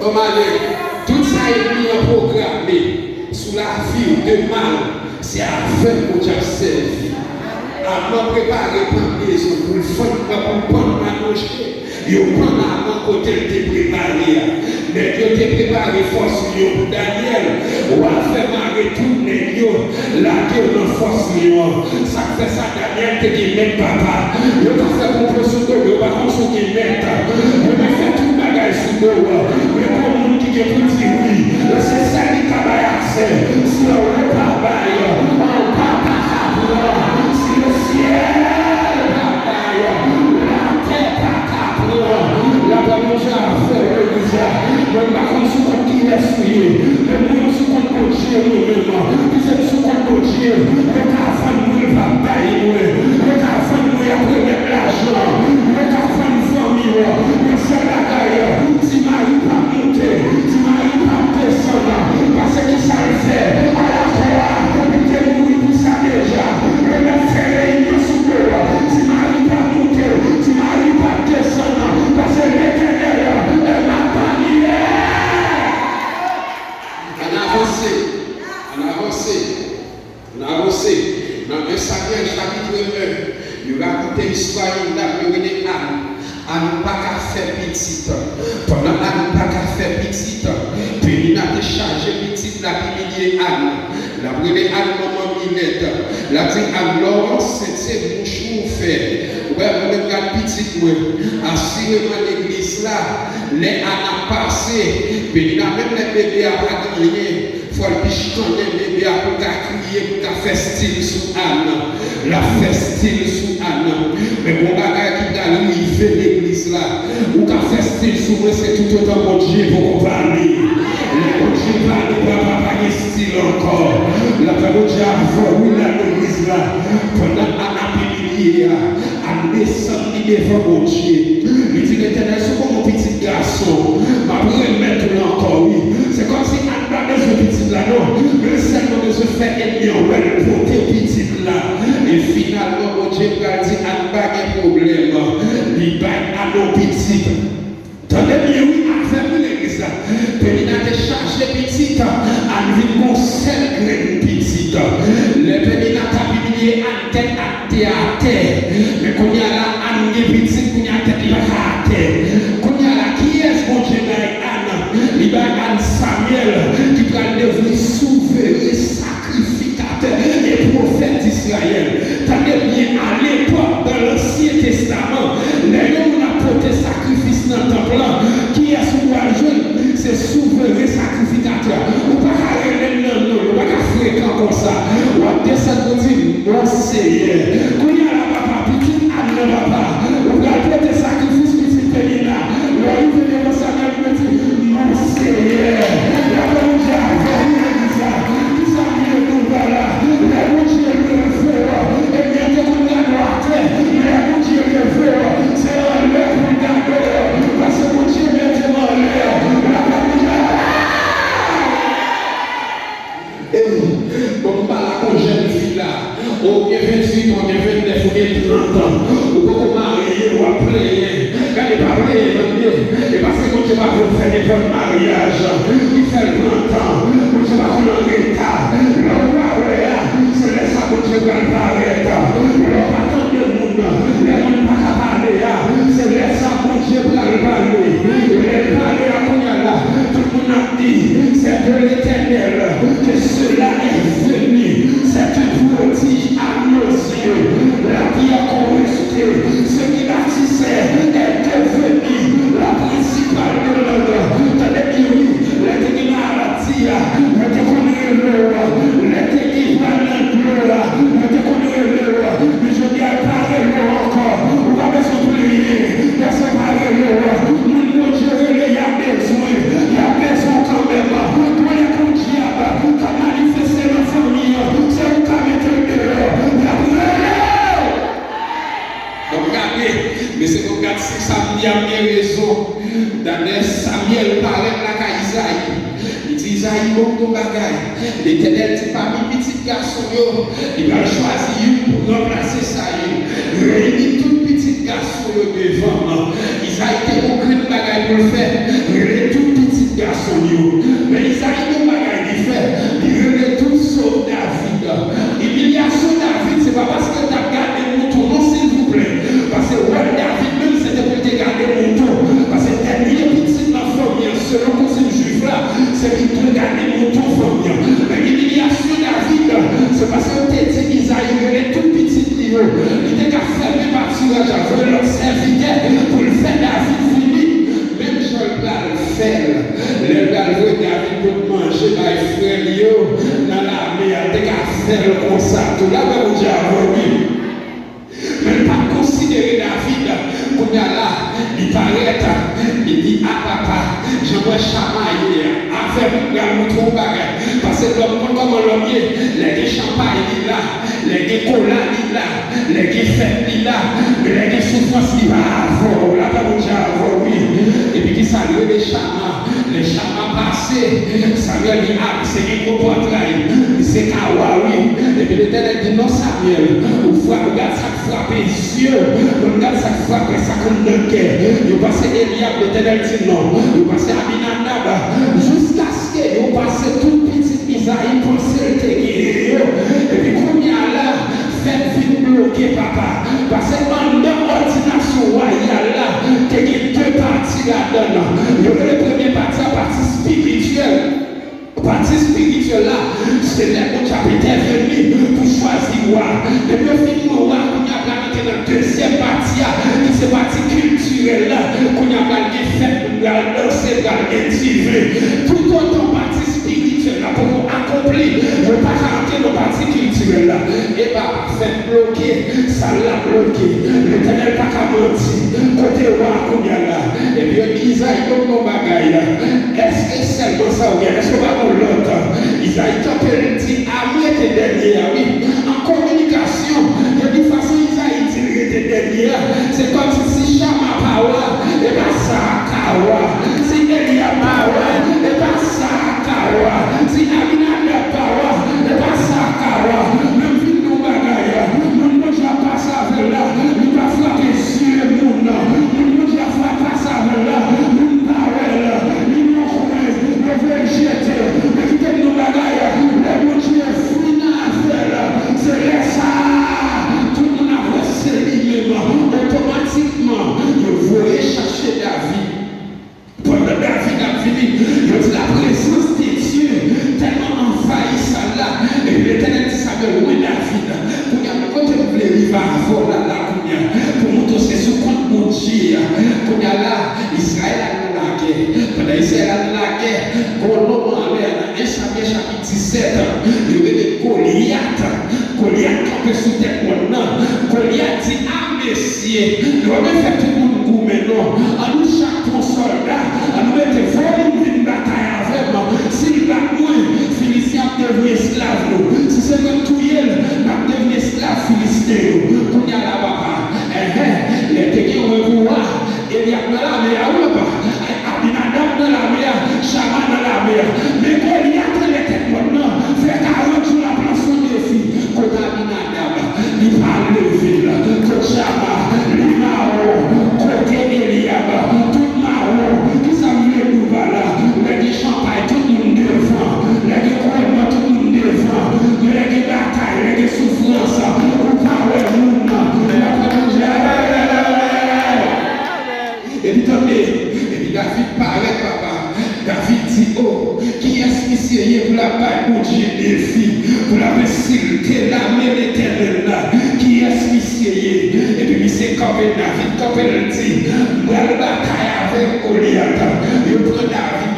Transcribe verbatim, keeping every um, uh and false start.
Kòm ale, tout sa ènmi an pwograme sou lavi w de mal, se avè w Bondye ap sèvi. Aman prepare panbezon pou l fann, pou l pann Manoche. Yo pann Aman kote l te prepare a. Nèg yo te prepare fòs lyon pou Danyèl. Wa fè mare tout nèg yo, lage yo nan fòs lyon an. Sa k fè sa, Danyèl te gen mèt, papa. Yo ka fè konplo sou do l, yo pa konn si w gen mèt. Yo ka fè tout bagay sou do w. Men gon moun ki gen pou di wi, se sèl li ka bay aksè. Si anwo pa bay, anba pa ka pran. Si lesyèl pa bay, latè pa ka pran. Lapè Bondye avè w, legliz la. Mwen m pa konn sou kont kiyès ou ye, men mwen m sou kont Bondye mwen menm. Piske m sou kont Bondye, yo ka vann mwen, l p ap bay mwen. Yo ka vann mwen, y ap remèt lajan. Yo ka vann fanmi w. Yon sèl bagay, ti mari p ap monte, ti mari p ap desann. Paske kisa l fè? Alakò a, li te mouri pou sa deja. Yo mèt fè reyinyon sou do w. Ti mari p ap monte, ti mari p ap desann. Paske Letènèl, e ma baryè. Ann avanse, ann avanse, ann avanse. Nan en Samyèl chapit en, yo rakonte istwa yon dam yo rele Ann. Ann pa ka fè pitit. Pandan Ann pa ka fè pitit, Penina te chaje pitit, l ap imilye Ann. L ap rele Ann manman Milèt. L ap di Ann, lè w ansent, se mouch ou fè. Ou wè, mwen menm gad pitit mwen. Asireman legliz la, lè Ann ap pase, Penina menm lè bebe a pa gen anyen, fò l pichkannen bebe a pou l ka kriye, pou l ka fè stil sou Ann. L ap fè stil sou Ann. Men gon bagay ki pral rive legliz la. Ou ka fè stil sou mwen, se toutotan Bondye poko pale. Lè Bondye pale, papa, pa gen stil ankò. Lapè Bondye avè w, wi, la legliz la. Pandan Ann ap imilye a, Ann desann li devan Bondye. Li di, Letènèl, si w ban m yon pitit gason, m ap remèt ou l ankò, wi. Se kòmsi Ann pa bezwen pitit la, non. Men l sèlman bezwen fè ènmi an wè l pote pitit la. E finalman, Bondye pral di Ann pa gen pwoblèm. Li bay Ann yon pitit. Tande byen wi, avè m wi legliz la. Penina te chaje pitit, Ann vin gon sèl grenn pitit. Lè Penina t ap imilye Ann, tèt Ann te atè. Men kounye a la, Ann gen pitit, kounye a tèt li pa ka atè. Kounye a la, kiyès Bondye bay Ann? Li bay Ann Samyèl, ki pral devni souveren sakrifikatè e pwofèt Izrayèl. Tande byen, alepòk, nan Ansyen Testaman, lè yon moun ap pote sakrifis nan tanp lan, kiyès ou pral jwenn? Se souveren sakrifikatè. Ou pa ka rele l nan non l, ou pa ka frekan konsa. W ap desann pou di, Monseyè. Kounye a la, papa, pitit Ann nan, papa, ou pral pote sakrifis pitit Penina. Lè w rive devan Samyèl, ou di, Monseyè, lapè Bondye avè w, wi, legliz la. Kisa m vle di w la? Lè Bondye leve w, ènmi an te konn gade w atè. Lè Bondye leve w, se anlè pou l gade w. Paske Bondye mete w anlè. Lapè Bondye. Ey, bon, m pale ak yon jèn fi la. Ou gen venntuit an, ou gen vennèf, ou gen trant an. Ou poko marye, w ap plenyen. Gade, pa plenyen, tande. E paske Bondye pa vle w fè nenpòt maryaj ki fè l pran tan. Bondye pa konn anreta. Lè w pa wè a, se lè sa Bondye pral parèt. Lè w pa tande moun, lè moun pa ka pale a, se lè sa Bondye pral pale. Lè l pale a kounye a la, tout moun ap di, c'est de l'Éternel que cela est venu. C'est un prodige à nos yeux. La pierre qu'on rejetait, ce qui bâtissait est devenu la principale demeure. Tande byen wi, lè te gen maladi a, yo te konn rele w. Lè te gen pwoblèm nan dlo a, yo te konn rele w. Men jodi a, yo pa rele w ankò. Ou pa bezwen plenyen. Pèsonn pa rele w. Moun Bondye rele, y ap bezwen. Y ap bezwen w kanmenm. Gon lè gon dyab k ap manifeste nan fanmi an, se ou k ka mete l deyò. Y ap rele w. Bon, gade, mesye, bon, gad si sa m di a m gen rezon. Dayè, Samyèl parèt lakay Izayi. Li di, Izayi, bon, bon bagay. Letènèl di, pami pitit gason yo, li pral chwazi youn pou ranplase Sayil. Reyini tout pitit gason yo devan m. Izayi te gon grenn bagay pou l fè. Rele tout pitit Fè l konsa tou. Lapè Bondye avè w, wi. Men l pa t konsidere David. Kounye a la, li parèt, li di, "A papa, jan m wè Chama ye a, avè m, m pral montre w yon bagay." Paske lòm konn kòman lòm ye. Lè gen chanpay, li la. Lè gen kola, li la. Lè gen fèt, li la. Men lè gen soufrans, li pa avè w. Lapè Bondye avè w, wi. Epi kisa l rele Chama? Lè Chama pase, Samyèl di, "A, misye gen gwo pòtray, misye ka wa, wi." Epi Letènèl di, "Non, Samyèl, ou fra-, ou gad sa k frape zye w, men gad sa k frape sa k anndan kè." Yo pase Elyab, Letènèl di, "Non." Yo pase Abinadab, jiskaske yo pase tout pitit Izayi panse l te genyen yo. Epi kounye a la, fèt vin bloke, papa. Paske anndan òdinasyon wayal la, te gen de pati ladan l. Yo rele premye pati a pati espirityèl. Pati espirityèl la, se lè Bondye ap entèveni pou chwazi wa. Depi yo fin pran wa, kounye a pral antre nan dezyèm pati a, ki se pati kiltirèl la. Kounye a pral gen fèt, pral danse, pral gen diven. Toutotan pati espirityèl la poko akonpli, yo pa ka antre nan pati kiltirèl la. Epa, fèt bloke, sal la bloke. Letènèl pa ka manti. Kote wa a kounye a la? Epi yo di Izayi, "Ban m yon bagay la. Èske sèlman sa ou gen? Èske w pa gon lòt?" Izayi kanpe, li di, "A m rete dènye a, wi." An kominikasyon, yo di fason Izayi di l rete dènye a, se kòmsi si Chama pa wa, epa sa a ka wa. Si Elyab pa wa, epa sa a ka wa. Si Abinadab pa wa, epa sa a ka wa. Men m vin di w yon bagay, moun Bondye ap pase avè l la, li pa frape zye moun. Moun Bondye ap pase avè l la, moun pa wè l, li nan yon kwen, yo voye l jete. Men kite m di w yon bagay, lè Bondye fin avè l, se lè sa a, tout moun ap wè se li menm. Otomatikman, yo voye chache David. Pandan David ap vini, yo di laprezans de Dye tèlman anvayi sal la, epi Letènèl di Samyèl, "Wi, David, kounye a, men kote m vle rive avè w la, la, kounye a, pou montre w se sou kont Bondye a." Kounye a la, Izrayèl al nan lagè. Pandan Izrayèl al nan lagè, gon lòm anlè a, nan en Samyèl chapit disèt, yo rele Golyat. Golyat kanpe sou tèt mòn nan. Golyat di, "A mesye, nou pa bezwen fè tout moun goumen non. An nou chak pran sòlda, an nou mete, voye moun vin batay avè m. Si l bat mwen, Filisten ap devni esklav nou. Si se mwen k touye l, n ap devni esklav Filisten yo." Kounye a la, papa, enhen, lè te gen yon revoua, Elyab nan lame a, wi, papa. Abinadab nan lame a, Chama nan lame a. Men Golyat anlè tèt mòn nan, fè karant jou l ap lanse yon defi. Kote Abinadab? Li pa leve l. Kote Chama? Li mawon. Kote Elyab? Tout mawon. Kisa m vle di w pa la? Lè gen chanpay, tout moun devan. Lè gen kouwòn, tout moun devan. Men lè gen batay, lè gen soufrans, ou pa wè moun nan. Lapè Bondye. Epi tande, epi David parèt, papa. David di, "O, kiyès misye ye pou l ap bay Bondye defi, pou l ap ensilte lame Letènèl la? Kiyès misye ye?" Epi misye kanpe, David kanpe, l di, "M pral batay avèk Golyat." Yo pran David,